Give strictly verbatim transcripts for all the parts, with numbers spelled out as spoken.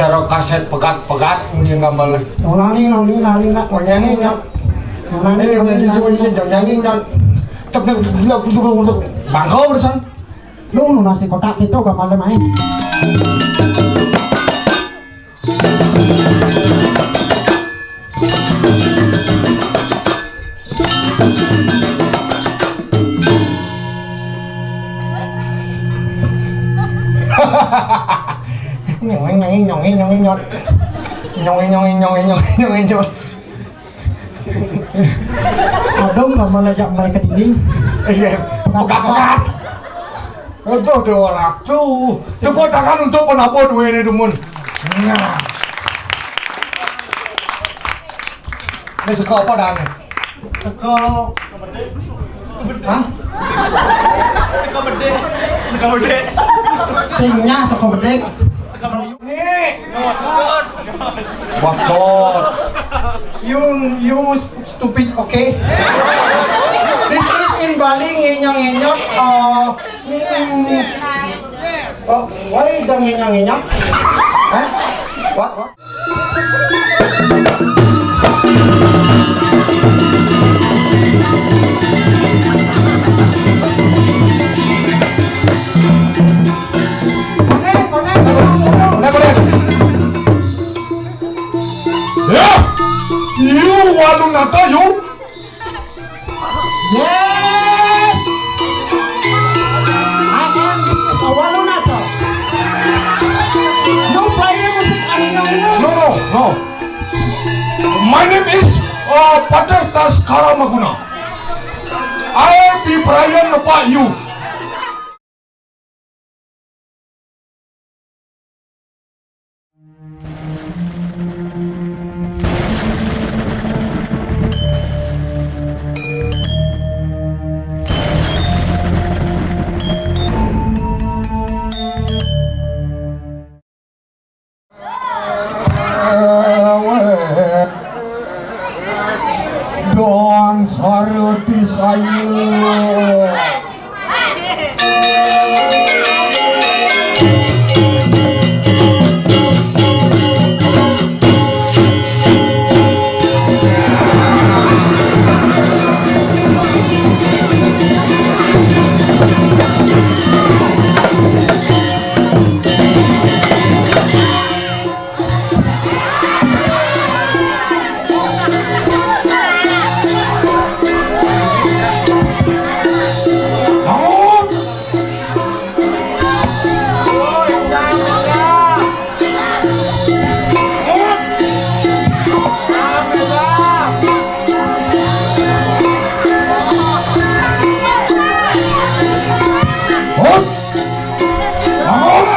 Cara kasét pegat-pegat mungkin gambar. Nolani, nolani, nolani, nak. Oh, nyanyi, nak. Nolani, ini, ini, nolani, ini, nolani, ini, nolani. Jangan nyanyi, nak. Tapi dia kudu bangko beresan. Lu, lu nasi kotak gitu gambar main. Nyongi, nyongi, nyongi, nyongi, nyot. Nyongi, nyongi, nyongi, nyongi, nyongi, nyot. Adong ka mana jak mai ke dinding. Iya, pekat-pekat. Aduh, dia orang tuh. Tepuk tangan untuk penabuh duit ini, dumun. Nah. Ini seko apa dah nih? Seko. Hah? Seko bedek. Seko bedek. Sing nya seko bedek. Seko bedek. Nih. Bacot. You, you stupid, okay? This is in Bali, ngenyok-ngenyok. Uh, mm, oh, why the ngenyok-ngenyok? Hah? What, what? Konek, konek, konek, konek. Ya, you Walunata, you. Yes! I am Mister Walunata. You play the music, I know, you know. No, no, no. My name is uh, Pater Taskara Maguna. I be Brian Lepak you. Doang saruti sayur. Hop! Bangun!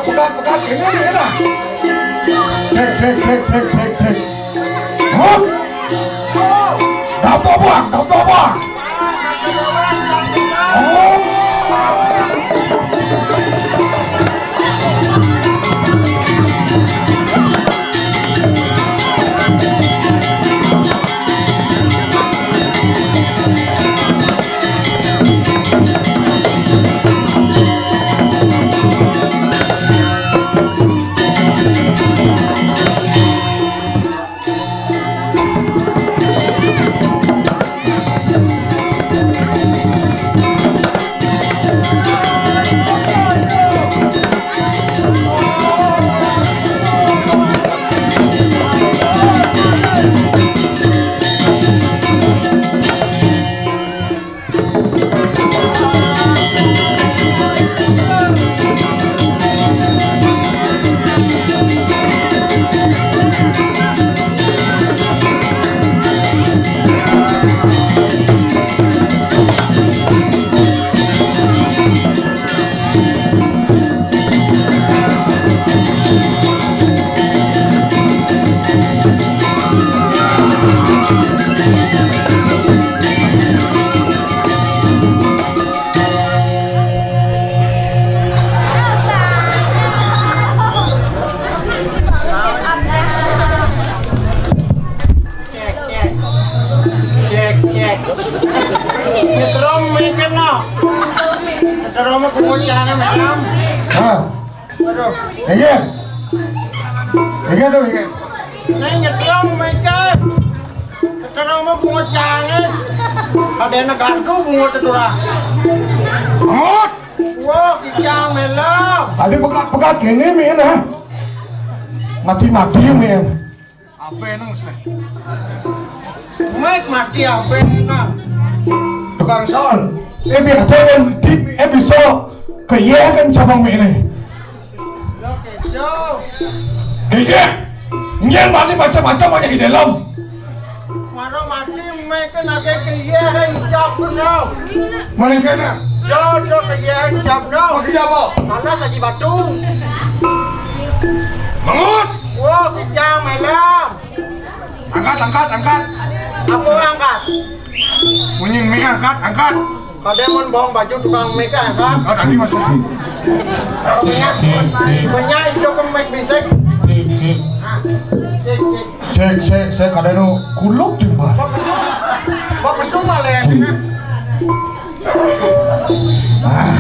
Pegang, pegang, ini, ini dah. Cek, cek, cek, cek, cek, cek. Hop! Daftar buang, daftar buang. Oh! Cek, cek. Cek, cek. Metro meken no. Metro meken no. Hah? Aduh. Inggih. Inggih tuh, inggih. Ning nyetrong, Mike. Sekarang mah bungut cangé. Kadéna gardu bungut teturah. Ngut. Wah, kicang melem. Tadi pegat-pegat gini, Min, ha? Mati-mati, Min. Abéh nang, Sré. Mike mati abéh nang. Tukang sol. Eh, biasa yang di, eh, bisa kayéh kan cabang ini. Lo kéto. Kayéh. Nyén balik macam-macam aja di dalam. Mara mati Mike kan agak kayéh kan jawab benar. Mana kena? Jodoh kayéh kan jawab benar. Pakai apa? Panas aja batu. Bangun. Wah, kita malam. Angkat, angkat, angkat. Apa angkat? Munyin mik angkat, angkat. Kadé mun bawang baju tukang mik angkat. Oh, tadi masih. Banyak, banyak itu ke mik bisik. Cék, cék. Nah, cék, cék. Cék, cék, cék, kadé nu kuluk jumpa. Bapak Suma, Bapak Suma lé. Ah.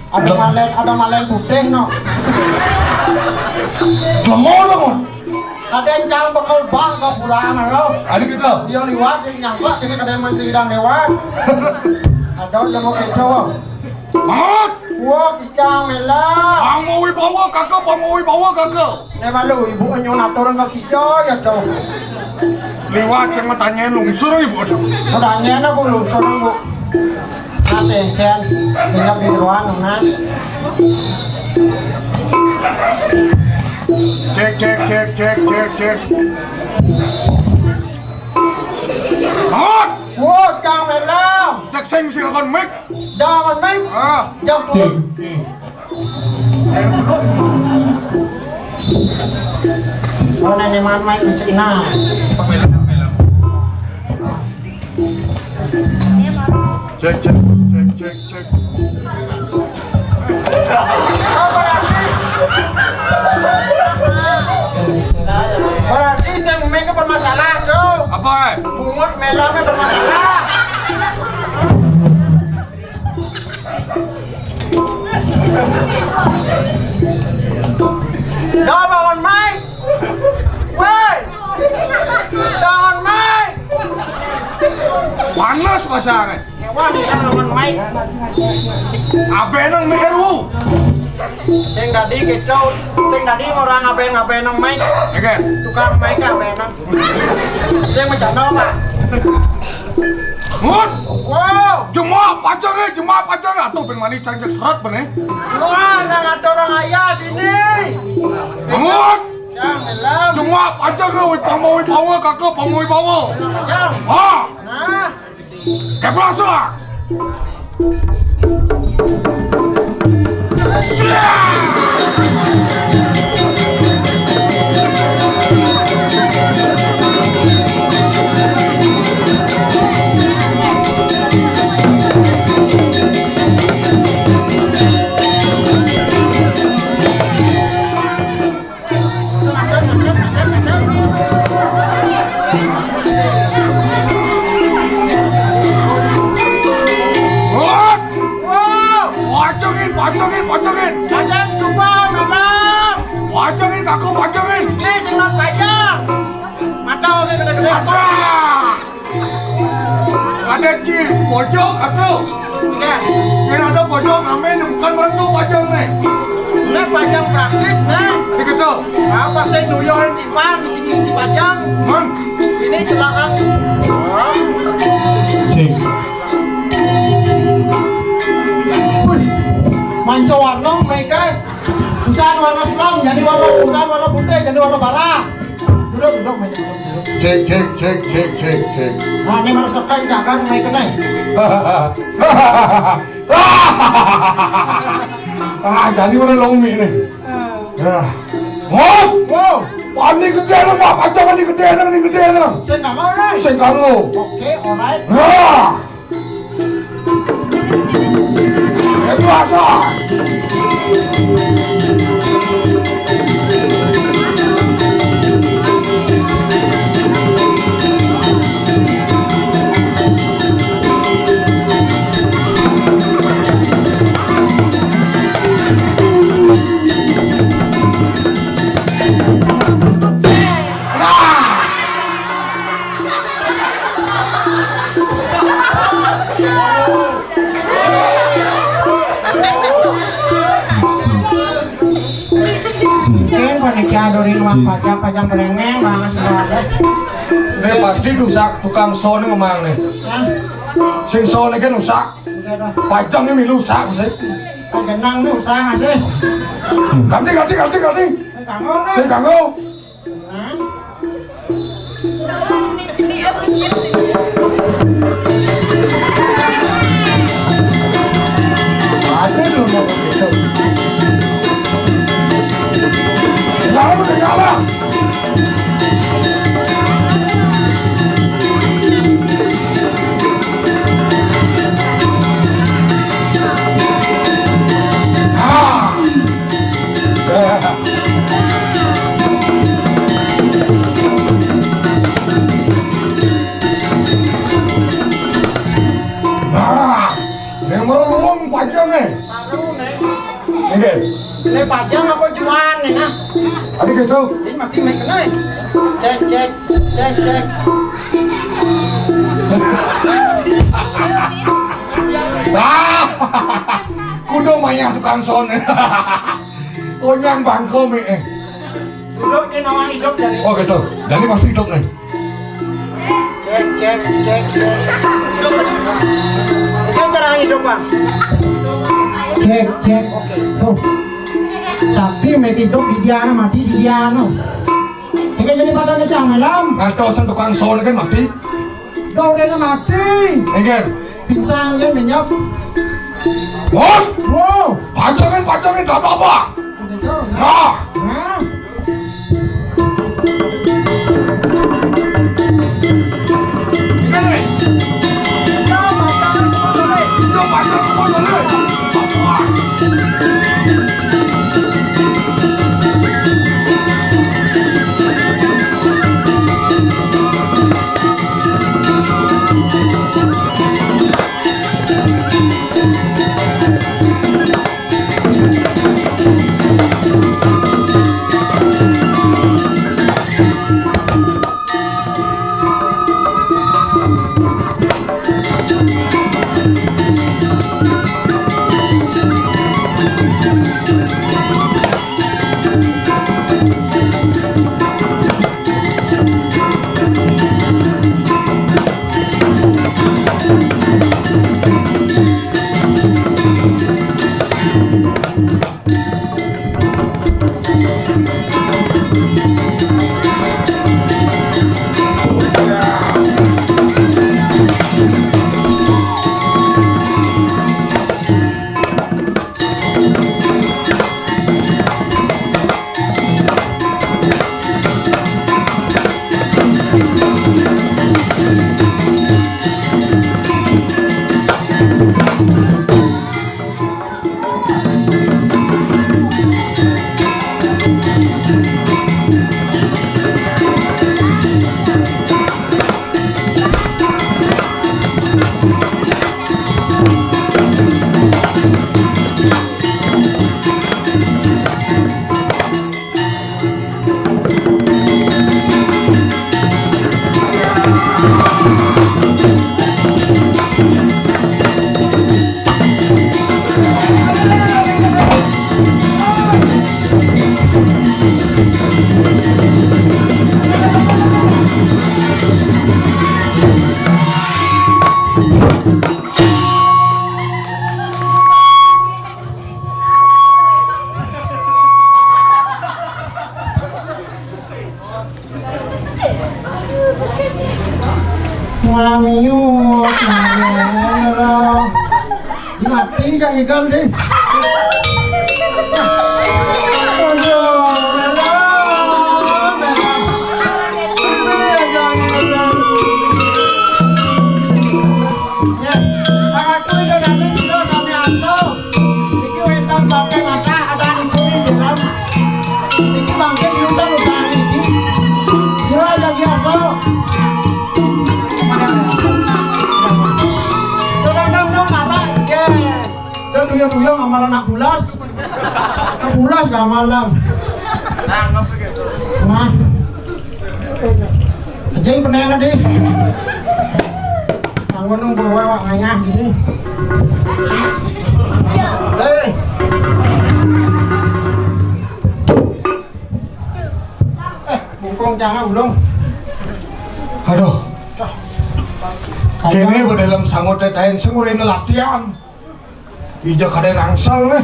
Ada malén, ada malén putih no. Lemo lemo. Kadé cang bekel bah ka pura mah lo. Ada gitu. Dia liwat, dia nyangkut, ini kadé masih sidang lewat. Ada udah mau keco. Bangun. Wah, kita mela. Pamawi bawa kakak, pamawi bawa kakak. Né malu ibu nyun atur ka kita ya tuh. Liwat sing matanyain lungsur ibu tuh. Matanyain aku lungsur bu. Mas éngkén, tinggal di ruang, Mas. Cék, cék, cék, cék, cék, cék. Bangun! Wah, Kang Melam. Cék sing sing akan mik. Jangan mik. Ah. Jangan. Cék. Mana nih man mik sing nah. Cék, cék, cék, cék, cék. Berarti sing mik bermasalah tuh. Apa, eh? Bungut Melamnya bermasalah. Dah bangun, Mai. Woi. Bangun, Mai. Panas pasarnya. Wah, bisa lawan Mike. Abéh nang meru. Sing tadi gitu, sing tadi orang abéh-abéh nang Mike. Ya kan? Tukang Mike abéh nang. Sing macam apa? Ngut. Wow. Jemaah pajang ya, jemaah pajang ya. Tuh ben mani canjak seret bené. Wah, nang ada orang ayah sini. Ngut. Jang, Melam. Jemaah pajang ya, wih pamawi bawa kakak, pamawi bawa. Jang. Wah. Nah. Keplaso. Hut! Wow! Pacungin, pacungin, pacungin! Kadang sumpah, Mamang! Pacungin, kaku pacungin! Ini senang kaya! Mata oke gede-gede! Mata! Kadé ci bojog atuh. Iya. Yén ada bojog ngamen bukan bantu pajang nih. Ini pajang praktis nih. Di gitu. Apa sih nuyohin timpal di sini si pajang? Man. Ini celaka. Cing. Wih, manca warna mereka. Bukan warna hitam, jadi warna bukan warna putih, jadi warna bara. Duduk, duduk, Mike, duduk, duduk. Cék, cék, cék, cék, cék, cék. Nah, ini harus tekan jangan naik ke naik. Ah, jadi warna lomi nih. Ya. Ngop. Wow. Pani gedé nang, Pak. Aja pani gedé nang, ini gedé nang. Sing kamu, Ray. Sing kamu. Oke, alright. Nah. Itu asal. Wah, pajang-pajang berengeng banget sudah ada. Ini pasti rusak tukang soné ngomong nih. Hah? Sing soné kan rusak. Enggak dah. Pajang ini rusak sih. Pajang nang rusak sih. Ganti, ganti, ganti, ganti. Sing kanggo, nah. Sing kanggo. Nah. Nah, ini mau luwung pajang nih. Ini. Ini pajang apa juan nih, nah? Tadi gitu. Ini mati mic nih. Cek, cek, cek, cek. Ah, kudu mayah tukang soné. Onyang bangko mi eh. Duduk di nawang hidup jadi. Oh gitu. Jadi masih hidup nih. Cek, cek, cek, cek. Itu cara hidup, Bang. Cek, cek. Tuh. Sakti mati hidup di diana, mati di diana. Ini jadi pada nih, Cang Melam. Ngantosan tukang soné kan mati. Dah udah mati. Enggak. Pingsan kan menyop. Wah, wow. Pajangan, pajangan, nggak apa-apa. Betul, nah. Nah. Nah. Ini nih. Kita pajangan kemana nih? Kita pajangan kemana nih? Apa? Mamiut, mamiut. Mati kang ikan deh. Aduh, Bella, Bella. Ini aja, ini aja. Ya, aku itu nanti juga kami antar. Iki wetan bangke mata ada di kiri di dalam. Iki bangke di utara utara iki. Sira lagi apa? Dong, dong, dong, apa? Ya. Dong, tuyung-tuyung, amalan nak bulas. Nak bulas gak malam. Nah. Aja yang pernah ada deh. Yang menunggu wewak ngayah gini. Hei. Bungkong jangan ulung. Aduh. Kéné ba dalem sangut téh taén sing uréna latihan. Ija kadén angsel nih.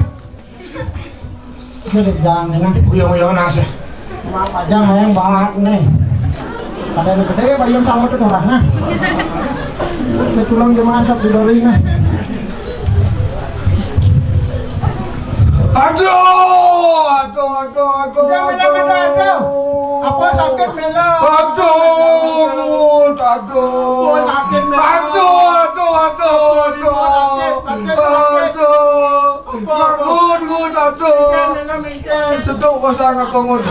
Ini deh jangan nih nah. Uyang-uyang nasi. Maaf aja yang bahat nih. Ada yang gede ya bayam sangut itu nah. Kebetulan dia masak di bari nih. Aduh, aduh, aduh, aduh, aduh, aduh, aduh. Apa sakit, Mela? Aduh, aduh. Apa sakit, Mela? Aduh, aduh, aduh, aduh. Apa sakit? Apa sakit? Aduh. Apa, apa? Ngut, ngut, aduh. Mingken, Mela, mingken. Seduk basang aku, ngut.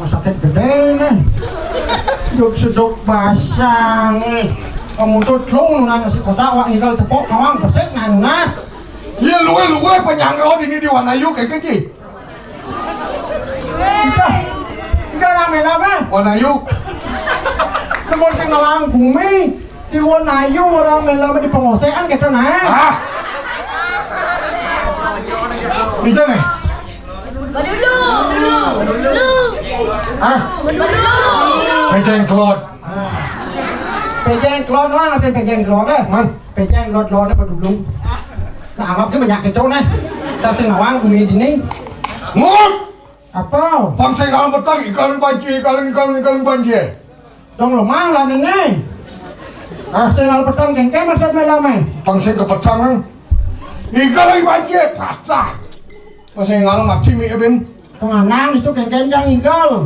Masakit gedé nih. Duk seduk basang nih. Kamu tuh tlung nunas nasi kotak wak ngigal cepok kawang pesik nah nunas. Iya luwé-luwé penyangga dini di Wanayu kéké ji. Kita. Enggak rame-rame. Wanayu. Nomor sing ngelang bumi. Di Wanayu orang melama di pengosean kita nah. Ah. Bisa nih. Badulu. Badulu. Ah. Badulu. Pejeng kelot. Pejeng kelot, mana ada pejeng kelot eh? Man. Pejeng kelot kelot apa dulu? Nah, anggap dia banyak itu nih. Kita sing nawang bumi dini. Ngut. Apa? Pang sing dalam petang, ikan banci, ikan, ikan, ikan banci. Dong lemah lah nené. Ah, sing ngal petang kéngkén maksud mélamé. Pang sing kepetang, ah. Iga lagi banjir, patah. Pang sing ngal mati mi bin. Penganang itu kéngkén jang igal.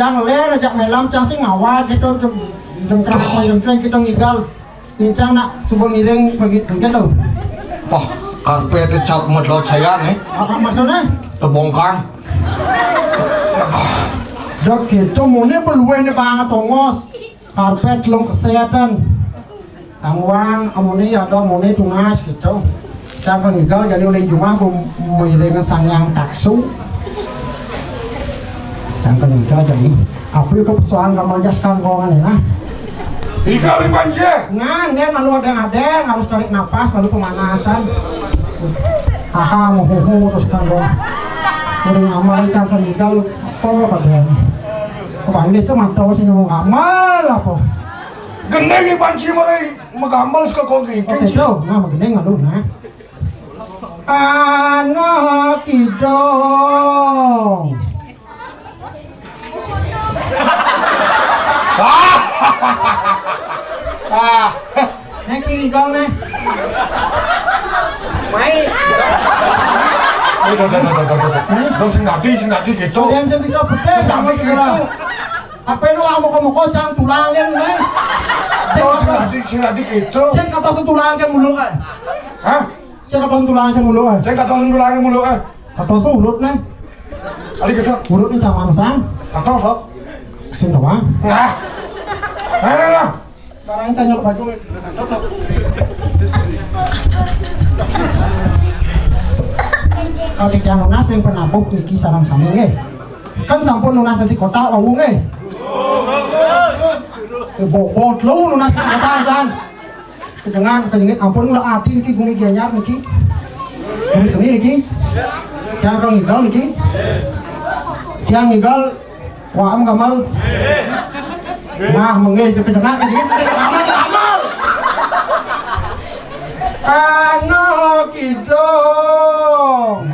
Jang ler ajak mélam jang sing ngawat gitu jeng jeng kerak jeng jeng gitu igal. Pincang nak subuh ngiring pergi gitu. Wah, karpet dicap medlot saya nih. Apa maksudnya? Tebongkang. Dok gitu, muni beluwéh né banget tongos. Karpet telung kesehatan. Tangwang, amuni ada amuni tunas gitu. Cang pengigal jadi oleh jumah bu- mengiringan sang yang taksu. Cang pengigal jadi. Apa itu persoalan kamu aja sekarang kau ini nah? Igal di banjir. Nah, ini malu ada yang ada harus tarik napas malu pemanasan. Haha, muhuhu terus kan dong. Jadi ngamal ikan pengigal apa katanya? Apa ini tuh mantau sih ngomong ngamal apa? Gendeng iban ci mari megamel saka kok iki. Oke, tuh, nah begini ngadu nah. Anak kidong. Ah. Nek kiri gol nih. Mai. Udah, udah, udah, udah, udah. Dong sing dadi, sing dadi gitu. Yang sing bisa betul Sing dadi gitu. Apa lu ah moko-moko cang tulangin nih? Cek Oh, sing apa? Tadi, sing tadi gitu. Cek apa setulangin mulu kan? Hah? Cek apa setulangin mulu kan? Cek apa setulangin mulu kan? Apa sulut nih? Tadi gitu. Urut nih cang manusan. Atau sok. Sing doang. Nah. Nah, nah, nah. Barang tanya baju. Kalau tidak nunas yang penabuh niki sarang sami nggih. Kan sampun nunas nasi kotak wau nggih. Bobot lu nunas nasi kotak san. Kejengan, kejengit ampun lah ati niki gumi gianyar niki. Gumi seni niki. Tiang kang ngigal niki. Tiang ngigal wah am gamal. Nah, menggih kejengan kejengit sing amal amal. Ano kidong.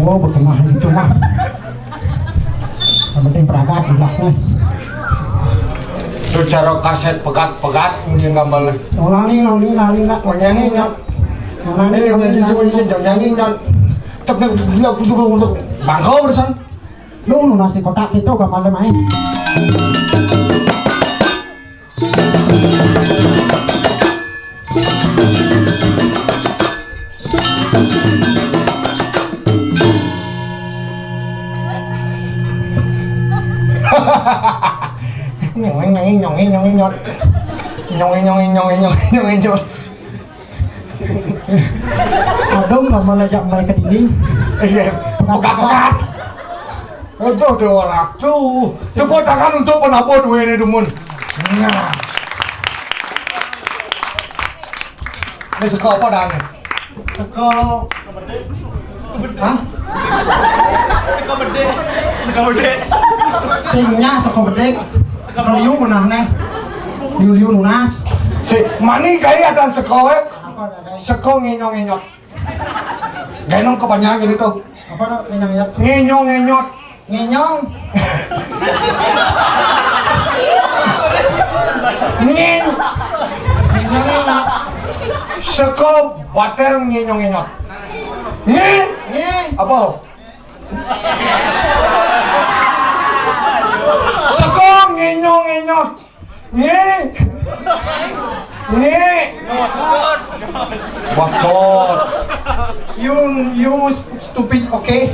Oh, berkemah di rumah. Yang penting berangkat, udah, nih. Tuh cara kasét pegat-pegat, mungkin gambarnya. Ulangi, ulangi, ulangi, ulangi. Oh, nyanyi, Nyot. Ulangi, ini, ini, ulangi, ini, ulangi. Ini, ini, jangan nyanyi, Nyot. Tapi, bangkau, berusan. Lu, lu nasi kotak itu gambarnya main. Nyonge, nyonge, nyonge, nyonge, nyot. Nyonge, nyonge, nyonge, nyonge, nyonge, nyot. Adong, kamu lagi main ke dinding. Iya, pegat-pegat. Aduh, Dewa Ratu. Tepuk tangan untuk penabuh duit ini, dumun. Nah. Ini seko apa dah nih? Seko. Hah? Seko bedek. Seko bedek. Sing nya seko bedek. Seko liu menah nih. Liu-liu nunas. Si, mani gaya dan seko, eh? Apa dah, guys? Seko ngenyong-ngenyot. Genong kepanjangan gitu. Apa, Dok? Ngenyong-ngenyot. Ngenyong-ngenyot. Ngenyong. Ngen. Ngenyong-ngenyot. Seko batel ngenyong-ngenyot. Nge. Nge. Apa? Seko ngenyong-ngenyot. Nge. Nge. Bakot. You, you stupid, okay?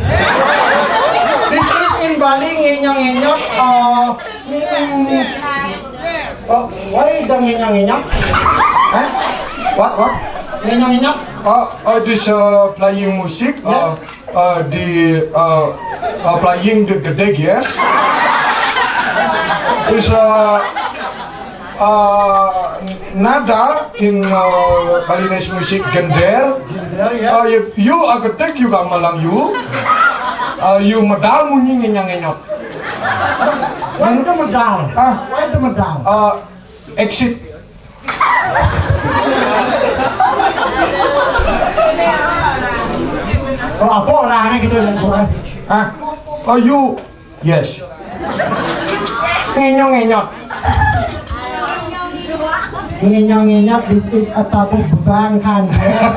This is in Bali, ngenyong-ngenyot. Uh, mm, oh, why the ngenyong-ngenyot? Huh? What, what? Ngenyong-ngenyot. Uh, uh, this, uh, playing music. Uh, Uh, the, uh, uh, playing the gedeg, yes. Is, uh, uh, nada in, uh, Balinese music gender. Gender, yes. Uh, you, you are gedeg, you got malang, you. Uh, you medal munyi ngenyang-ngenyot. Why the medal? Ah. Why the medal? Uh, exit. Kalau apa orangnya gitu ya, Bro? Ah, oh, you, yes. Ngenyong-ngenyot. Ngenyong-ngenyot, this is a tabuk bebang kan, yes.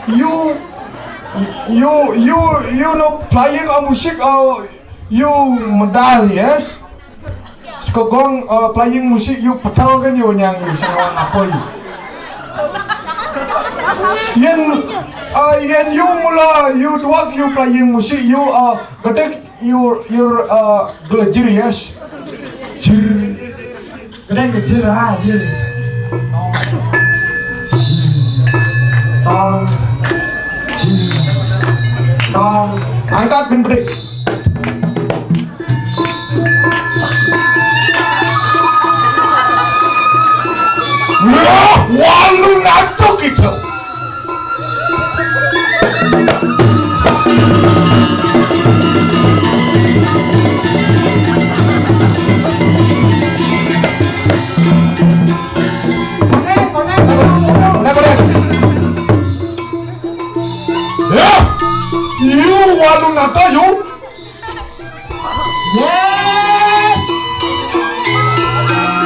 You, you, you, you know playing a music, uh, you medal, yes. Sekogong, uh, playing music you petal kan you nyang you sing lawan apa you. Yen, uh, yen you mula you duak you playing music you, uh, gedeg you, you, uh, gelejir, yes. Jir. Gedeg gelejir, ah, jir. Tong. Tong. Angkat ben bedik. Wah, walu natuk itu. Konek, konek. Ya, you walu natuk, you. Yes!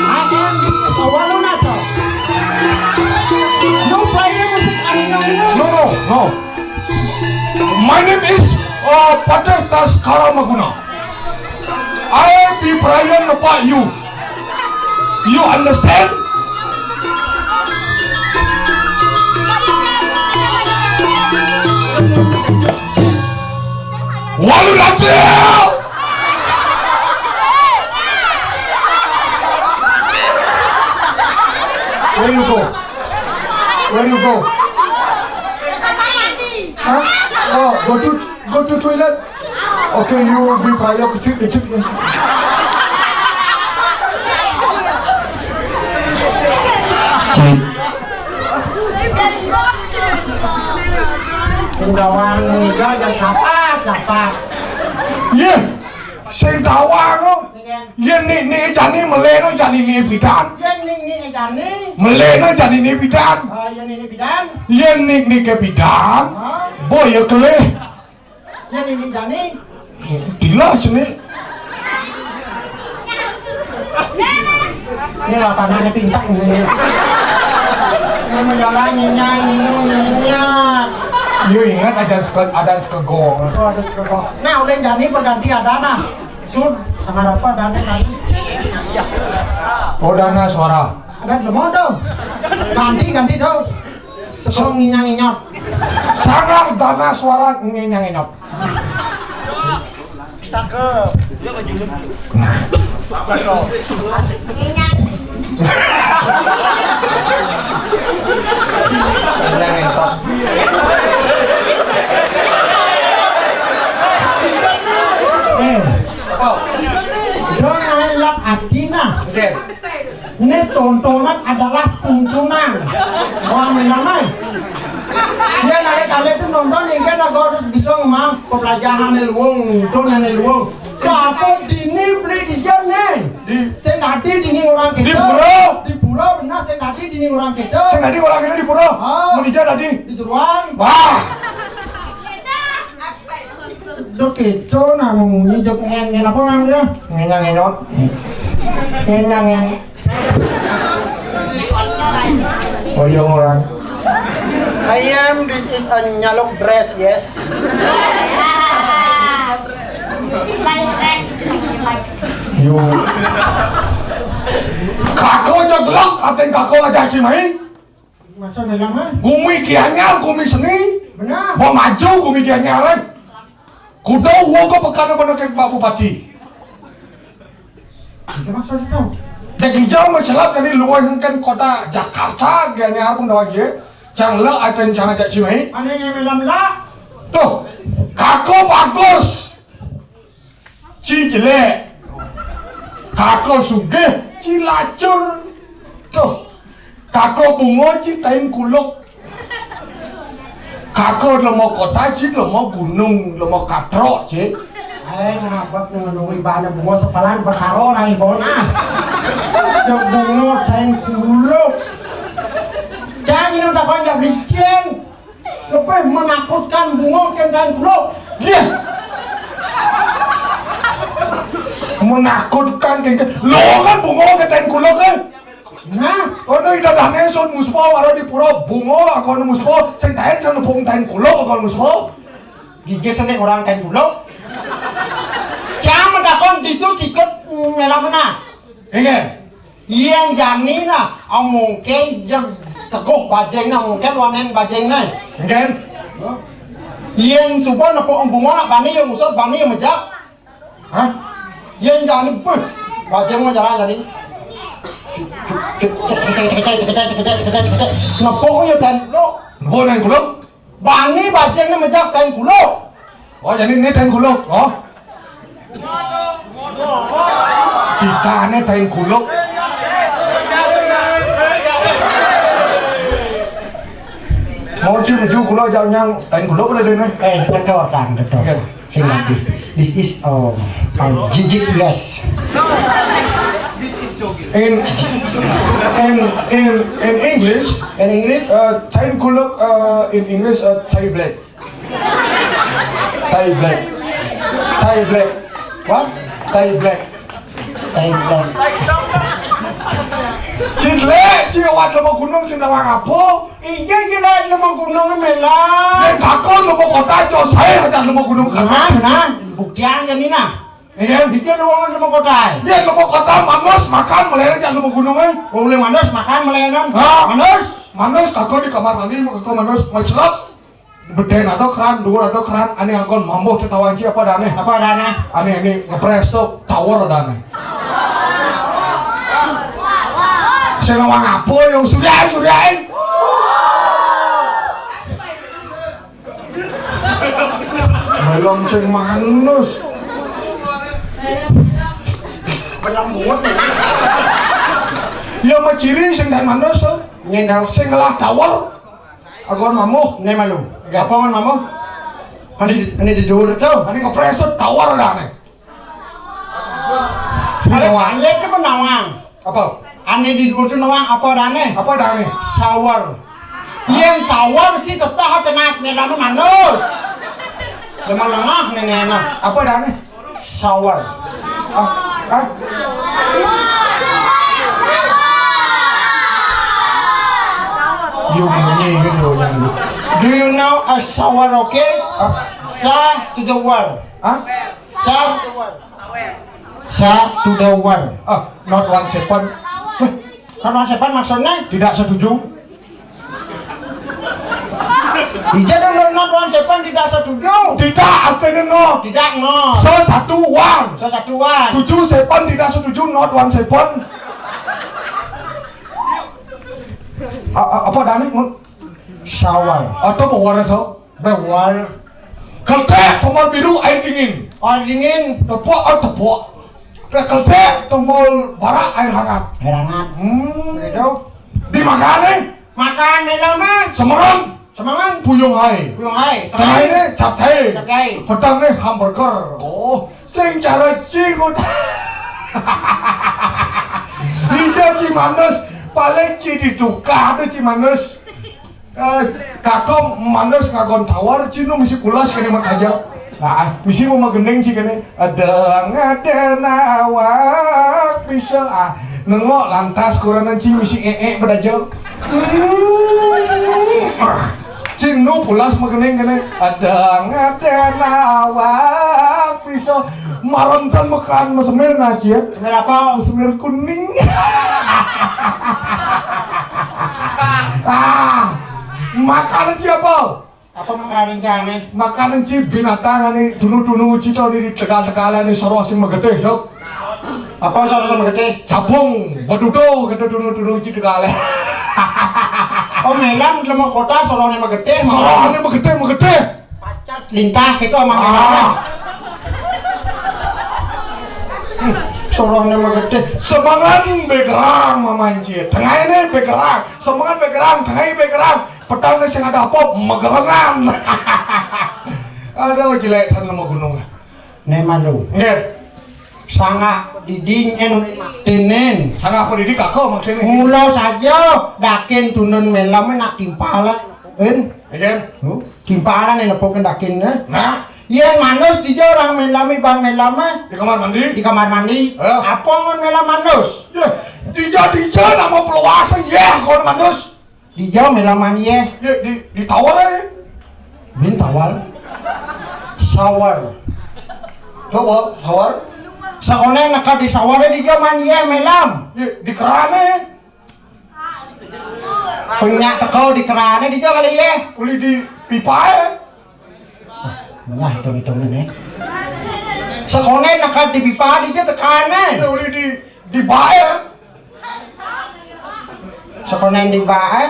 I am Mister Walunata. You play the music, I know you. No, no, no. My name is, uh, Pater Taskara Maguna. I be Brian Lepak you. You understand? Walu Nabil! Where you go? Where you go? Huh? Oh, go to, go to toilet. Okay, you will be prior kecil kecil. Cik. Sing dawang niga ya capa, capa. Iya, sing dawang kok. Yen nik nik jani melena jani nik bidan. Yen nik nik jani. Melena jani nik bidan. Ah, yen nik nik bidan. Yen nik nik ke bidan. Ah. Boy ya kelih. Ini jani. Dilah jani. Ini lah tanahnya pincang ini. Ini menjalan nyinyang ini nyinyang. Yo ingat ada sekon ada sekegong. Oh, ada sekegong. Nah, udah jani berganti ada nah. Sun, sama apa ada nih? Oh, dana suara. Ada belum dong. Ganti ganti dong. Sekegong nginyang inyot. Sangar dana suara nginyang inyot. Cakep. Dong alat atina. Ini tontonan adalah tuntunan. Wah, memang ai. Ya, ada kali itu nonton ini kan aku harus bisa ngomong pelajaran ilmu, nonton ilmu. Kapok dini beli di jam nih. Di sing tadi dini orang kita. Di pura. Di pura benar sing tadi dini orang kita. Sing tadi orang kita di pura. Ah. Mun ijo tadi. Di jeruan. Wah. Dok kita nah memunyi jok ngen ngen apa orang dia? Ngenyang ngenyot. Ngenyang ngen. Oh iya orang. I am this is a nyaluk dress, yes. Yo. Kako jeblok, aten kako aja cimai. Masa dalam ah? Gumi Gianyar, gumi seni. Benar. Mau maju gumi Gianyar eh. Kuda uang kau pekan apa nak Pak Bupati? Itu maksud itu. Jadi jauh masalah tadi luar kan kota Jakarta Gianyar pun dah aja. Jangan lah aten jangan aja cimai. Mana yang dalam lah? Tuh, kako bagus. Ci jelek. Kako sugih, ci lacur. Tuh. Kako bungo, ci tain kuluk. Kako lemo kota, ci lemo gunung, lemo katrok, ci. Eh, ngabek nang nunggu ibana bungo sepalan perkara nang ibona. Jok bungo tain kuluk. Jangan takon jak licin. Lebih menakutkan bungo kén tain kuluk. Iya. Menakutkan kén lo kan bungo kén tain kuluk kan. Nah, kono ida dane sun muspo waro di pura bungo akono muspo sing tain sing nepung tain kuluk akono muspo. Gigi sene orang tain kuluk. Cam takon ditu sikut mela mena. Iya. Yén jani nah, amongké jeg teguh bajéngné, amongké luanen bajéngné. Engkén? Yén suba nepuk bungo nak bani yang usut, bani yang mejak. Hah? Yén jani beuh, bajéng mah jalan jani. Nepuk ya dan lo. Nepuk dan kuluk? Bani bajéngné mejak tain kuluk. Oh, jadi ini tain kuluk. Oh. Citane tain kuluk. Mau ci meju kuluk jauh nyang tain kuluk udah dene. Eh, betul kan, betul. Oke. Sing lagi. This is oh, oh, jijik yes. In in in in English, in English, uh, tain kuluk, uh, in English, uh, tie black. Tie black. Tie black. What? Tie black. Tie black. Ci jelek, ci awak lemah gunung sing nawang apa? Iya jelek lemah gunung mela. Yen takon lemah kota jo saya aja lemah gunung kan. Nah, nah, buktian kan ini nah. Iya. Iki lu wong nemu kotahe. Iya, nemu kota manus makan melere cak nemu gununge. Oh, oleh manus makan melenan. Ha? Manus. Manus kagok di kamar mandi, kagok manus mau celok. Beden ada keran, dhuwur ada keran, ane angkon mambuh cetawanci apa dane? Apa dane? Ane ini ngepres tuh tower dane. Sing ngomong apa ya suryain, suryain. Belum sing manus. Belum muat. Ya maciri sing dan manus tuh. Nyen dong. Sing ngelah tower. Aku kan mamuh. Ne malu. Apa kan mamuh? Ini ini di dhuwur tuh. Ini ngepres tuh tower dah nih. Sing ngomong. Alek ke penawang. Apa? Ane di dhuwur nawang apa dane? Apa dane? Shower. Yen tower sih teteh tenas melane manus. Teman lengah nenek enak. Apa dah nih? Shower. Ah, ah. You bunyi gitu yang gitu. Do you know a shower, okay? Ah. Sa to the world. Ah? Sa. Sa to the world. Ah, not one seven. Not one seven maksudnya? Tidak setuju. Ija dulu not one seven tidak setuju. Tidak, artinya no. Tidak no. Sesatuan. Sesatuan. Tujuh seven tidak setuju, not one seven. A- a- apa dah nih? Shower. Atau bawa atau? Bawa. Ketek, tombol biru, air dingin. Air dingin. Tepuk, oh tepuk. Ketek, tombol bara, air hangat. Air hangat. Hmm. Itu. Dimakan nih. Makan nih lama. Semengan. Semengan. Puyung hai. Puyung hai. Tengah ini capcay. Capcay. Pedang nih hamburger. Oh, sing cara cikut. Ija Ci Manus, paling Ci ditukar tuh Ci Manus. Eh, kakong Manus ngagon tawar, Ci nu misi pulas kene mat aja. Nah, misi mau magendeng Ci kene. Ada ngaden awak bisa ah. Nengok lantas kuranan Ci misi ee bedajo. Hmm. Ah. Ci nu pulas magendeng kene. Ada ngaden awak bisa marontan makan masemir nasi ya. Semir apa? Masemir kuning. Ah, makanan Ci apa? Apa makanan Ci ane? Makanan Ci binatang ane dunu-dunu Ci to di tegal-tegal ane soroh sing magetih to. Apa soroh sing magetih? Sabung, badudo kata dunu-dunu Ci tegal. Oh, melam lemo kota soroh ne magetih. Soroh ne magetih, magetih. Pacat lintah gitu sama melam. Ah. Soroh ne magetih. Semengan begerang mamanci. Tengah ini begerang. Semengan begerang, tengah ini begerang. Petang sing ada apa? Magerengan. Aduh, jelek sana sama gunung. Ne malu. Nggih. Sangah diding en tenen. Sangah apa diding kakak maksudnya? Mula saja dakin tunun melam nak timpalan. En. Ajen. Huh? Timpalan en apa dakin ne? Nah. Yen manus dija orang melami bang melame. Di kamar mandi. Di kamar mandi. Eh. Apa ngon melam manus? Ya, dija dija nama peluasa ya kon manus. Dija melam mandi eh. Ya di di tawar eh. Bin tawar. Sawar. Coba sawar. Sakone neka di sawar eh dija mandi eh melam. Ya di keran eh. Penyak teko di kerane dija kali eh. Uli di pipa eh. Nah, hitung-hitung ini. Sakone neka di pipa dija tekane. Ya uli di di bae. Sakone di bae.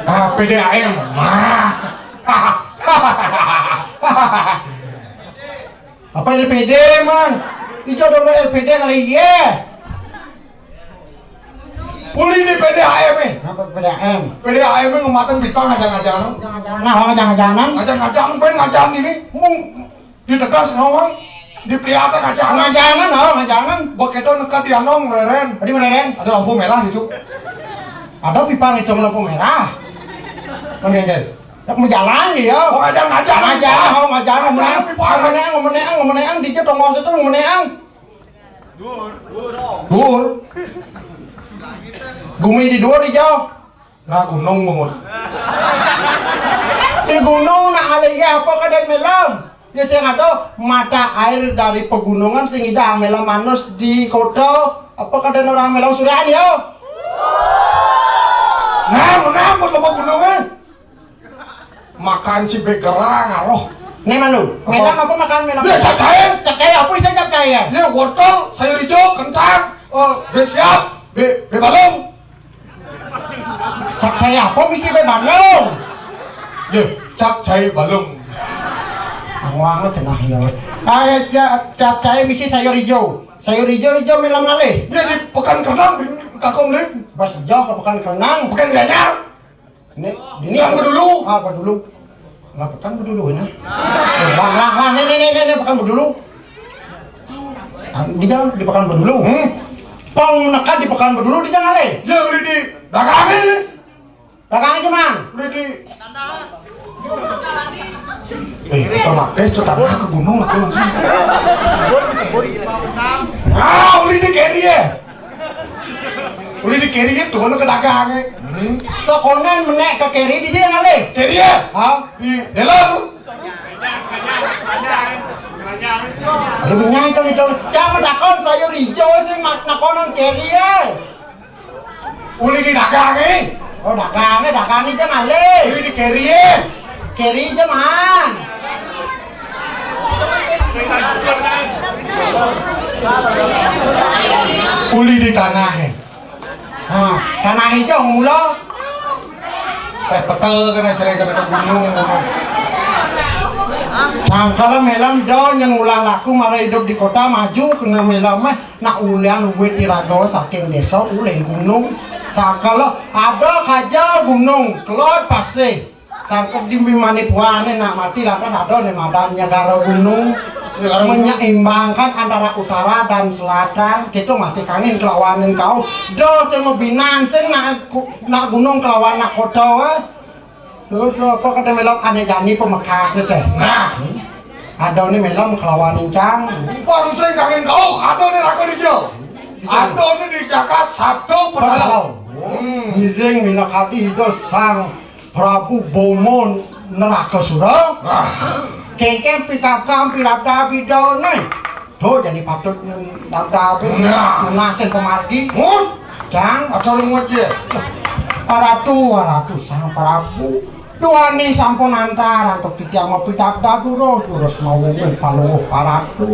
Ah, P D A M. Mah. Apa L P D, man? Ijo dulu L P D kali iya. Uli di P D A M eh. Apa P D A M? P D A M eh ngumateng pitang ngajang-ngajangan. Ngajang-ngajangan, nah, ngajang-ngajangan. Ngajang-ngajangan, ben ngajang ini. Mung ditegas ngawang. Dipelihara ngajang. Ngajang, oh, ngajang. Begitu nekat di anong, leren. Tadi mana, Ren? Ada lampu merah itu. Ada pipa ngitung lampu merah. Mana, Ren? Yak menjalan ya. Oh, ngajang-ngajang. Ngajang, oh, ngajang, ngomong, ngomong, ngomong, ngomong, di situ ngomong itu ngomong. Dur. Gumi di dur di jauh. Nah, gunung bangun. Di gunung nak alih ya apa kadang melam? Ya sing ada mata air dari pegunungan sing ida melam manus di kota apa kadang orang melam surian ya? Nah, mana apa sama gunungnya? Makan si begerang aroh. Nih malu. Apa? Melam apa makan melam? Ya, cacai. Cacai apa sih cacai ya? Ya, wortel, sayur hijau, kentang, eh, besiap, be, bebalung. Cacai apa misi bebalung? Ya, cacai balung. Aku anget nah ya. Ah, ya, ca- cacai misi sayur hijau. Sayur hijau hijau melam ngalih. Ya di Pekan Kenang, kakak melihat. Pas jauh ke Pekan Kenang. Pekan Gianyar. Ini, ini Pekan Bedulu. Ah, Bedulu. Lah, Pekan Bedulu ini. Lah, lah, lah, nih, nih, nih, nih, nih, Pekan Bedulu. Ah, di jalan di Pekan Bedulu. Hmm. Pong nekat di Pekan Bedulu di jalan eh. Ya, udah di dagang ini. Dagang aja, Mang. Udah di Eh, otomatis tuh tanah ke gunung aku langsung. Ah, uli di kiri ya. Uli di kiri ya tuh ke dagang ya. Sekonan menek ke kiri di sini kali. Kiri ya? Hah? Di dalam. Ada minyak itu itu. Jangan takon sayur hijau sih mak nakonan kiri ya. Uli di dagang eh. Oh dagang eh dagang aja malih. Uli di kiri ya. Kiri aja man. Uli di tanah eh. Nah, tanah hijau mula. Eh, petel kena cerai kena gunung. Sangkala melem do nyang ulah laku malah hidup di kota maju kena melem eh nak ulian wit iraga saking desa ulih gunung. Sangkala ada kaja gunung kelot pasih. Sangkep di mimane puane nak mati lantas ada ne madan nyagara gunung. Menyeimbangkan antara utara dan selatan, kita masih kangin kelawanin kau. Do sing mabinan sing nak ku- nak gunung kelawan nak kota wa. Lho, lho, apa kata melok ane jani pemekas ni teh. Nah, ada ni melok kelawan incang. Bang sing kangin kau, ada ni raka di jo. Ada ni di jagat Sabtu Petalo. Petalo. Hmm. Ngiring minakadi ida sang Prabu Bomo Neraka Sura. Ah. Kengkeng pikapkam pirabda bidone. Tuh jadi patut daftar Nah. Lunasin pemargi. Ngut. Cang. Acara ngut ya. Paratu, paratu sang Prabu. Duani sampun antar antuk titiang mapidabda durus, durus mawungun paluh paratu.